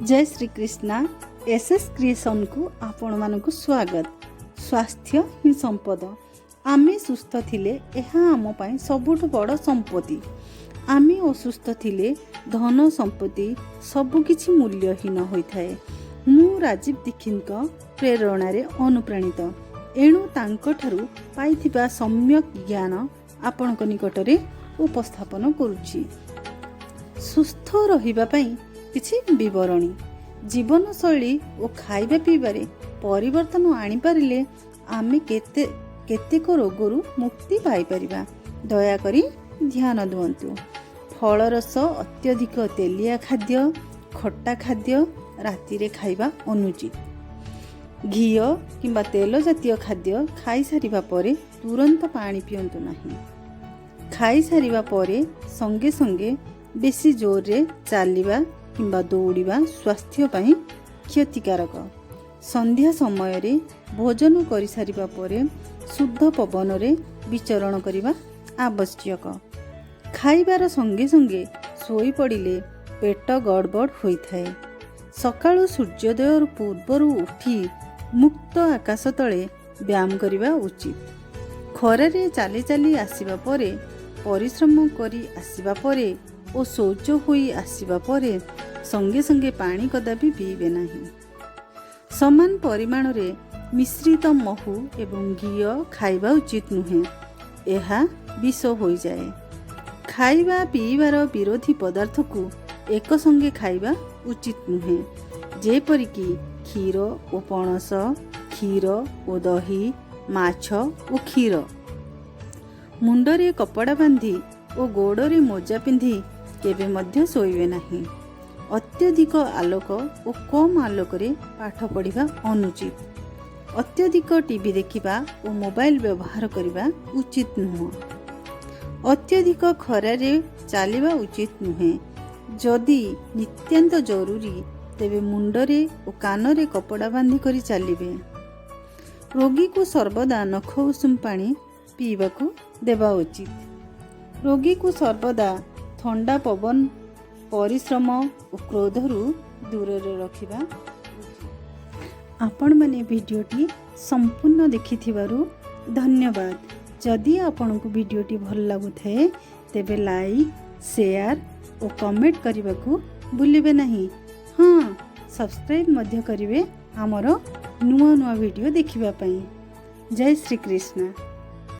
ଜୟ Shrikrishna. S S କ୍ରିଏସନ୍କୁ ଆପଣମାନଙ୍କୁ ସ୍ୱାଗତ। ସ୍ୱାସ୍ଥ୍ୟ ହିଁ ସମ୍ପଦ। ଆମେ ସୁସ୍ଥ ଥିଲେ ଏହା ଆମ ପାଇଁ ସବୁଠୁ ବଡ଼ ସମ୍ପତ୍ତି। ଆମେ ଅସୁସ୍ଥ ଥିଲେ ଧନ ସମ୍ପତ୍ତି ସବୁକିଛି ମୂଲ୍ୟହୀନ ହୋଇଥାଏ। ମୁଁ ରାଜୀବ ଦୀକ୍ଷିତଙ୍କ ପ୍ରେରଣାରେ ଅନୁପ୍ରାଣିତ। ଏଣୁ ତାଙ୍କଠାରୁ ପାଇଥିବା ସମ୍ୟକ ଜ୍ଞାନ ଆପଣଙ୍କ ନିକଟରେ ଉପସ୍ଥାପନ କରୁଛି। ସୁସ୍ଥ ରହିବା ପାଇଁ କିଛି ବିବରଣୀ। ଜୀବନଶୈଳୀ ଓ ଖାଇବା ପିଇବାରେ ପରିବର୍ତ୍ତନ ଆଣିପାରିଲେ ଆମେ କେତେକ ରୋଗରୁ ମୁକ୍ତି ପାଇପାରିବା। ଦୟାକରି ଧ୍ୟାନ ଦିଅନ୍ତୁ। ଫଳରସ, ଅତ୍ୟଧିକ ତେଲିଆ ଖାଦ୍ୟ, ଖଟା ଖାଦ୍ୟ ରାତିରେ ଖାଇବା ଅନୁଚିତ। ଘିଅ କିମ୍ବା ତେଲ ଜାତୀୟ ଖାଦ୍ୟ ଖାଇସାରିବା ପରେ ତୁରନ୍ତ ପାଣି ପିଅନ୍ତୁ ନାହିଁ। ଖାଇସାରିବା ପରେ ସଙ୍ଗେ ସଙ୍ଗେ ବେଶୀ ଜୋରରେ ଚାଲିବା କିମ୍ବା ଦୌଡ଼ିବା ସ୍ୱାସ୍ଥ୍ୟ ପାଇଁ କ୍ଷତିକାରକ। ସନ୍ଧ୍ୟା ସମୟରେ ଭୋଜନ କରିସାରିବା ପରେ ଶୁଦ୍ଧ ପବନରେ ବିଚରଣ କରିବା ଆବଶ୍ୟକ। ଖାଇବାର ସଙ୍ଗେ ସଙ୍ଗେ ଶୋଇପଡ଼ିଲେ ପେଟ ଗଡ଼ବଡ଼ ହୋଇଥାଏ। ସକାଳୁ ସୂର୍ଯ୍ୟୋଦୟ ପୂର୍ବରୁ ଉଠି ମୁକ୍ତ ଆକାଶ ତଳେ ବ୍ୟାୟାମ କରିବା ଉଚିତ। ଖରାରେ ଚାଲି ଚାଲି ଆସିବା ପରେ, ପରିଶ୍ରମ କରି ଆସିବା ପରେ ଓ ଶୌଚ ହୋଇ ଆସିବା ପରେ ସଙ୍ଗେ ସଙ୍ଗେ ପାଣି କଦାପି ପିଇବେ ନାହିଁ। ସମାନ ପରିମାଣରେ ମିଶ୍ରିତ ମହୁ ଏବଂ ଘିଅ ଖାଇବା ଉଚିତ ନୁହେଁ, ଏହା ବିଷ ହୋଇଯାଏ। ଖାଇବା ପିଇବାର ବିରୋଧୀ ପଦାର୍ଥକୁ ଏକ ସଙ୍ଗେ ଖାଇବା ଉଚିତ ନୁହେଁ, ଯେପରିକି କ୍ଷୀର ଓ ପଣସ, କ୍ଷୀର ଓ ଦହି, ମାଛ ଓ କ୍ଷୀର। ମୁଣ୍ଡରେ କପଡ଼ା ବାନ୍ଧି ଓ ଗୋଡ଼ରେ ମୋଜା ପିନ୍ଧି କେବେ ମଧ୍ୟ ଶୋଇବେ ନାହିଁ। ଅତ୍ୟଧିକ ଆଲୋକ ଓ କମ୍ ଆଲୋକରେ ପାଠ ପଢ଼ିବା ଅନୁଚିତ। ଅତ୍ୟଧିକ ଟିଭି ଦେଖିବା ଓ ମୋବାଇଲ ବ୍ୟବହାର କରିବା ଉଚିତ ନୁହଁ। ଅତ୍ୟଧିକ ଖରାରେ ଚାଲିବା ଉଚିତ ନୁହେଁ। ଯଦି ନିତ୍ୟାନ୍ତ ଜରୁରୀ, ତେବେ ମୁଣ୍ଡରେ ଓ କାନରେ କପଡ଼ା ବାନ୍ଧି କରି ଚାଲିବେ। ରୋଗୀକୁ ସର୍ବଦା ନଖ ଉଷୁମ ପାଣି ପିଇବାକୁ ଦେବା ଉଚିତ। ରୋଗୀକୁ ସର୍ବଦା ଥଣ୍ଡା ପବନ, ପରିଶ୍ରମ ଓ କ୍ରୋଧରୁ ଦୂରରେ ରଖିବା। ଆପଣମାନେ ଭିଡ଼ିଓଟି ସମ୍ପୂର୍ଣ୍ଣ ଦେଖିଥିବାରୁ ଧନ୍ୟବାଦ। ଯଦି ଆପଣଙ୍କୁ ଭିଡ଼ିଓଟି ଭଲ ଲାଗୁଥାଏ, ତେବେ ଲାଇକ୍, ସେୟାର ଓ କମେଣ୍ଟ କରିବାକୁ ଭୁଲିବେ ନାହିଁ। ହଁ, ସବସ୍କ୍ରାଇବ୍ ମଧ୍ୟ କରିବେ ଆମର ନୂଆ ନୂଆ ଭିଡ଼ିଓ ଦେଖିବା ପାଇଁ। ଜୟ ଶ୍ରୀକୃଷ୍ଣ।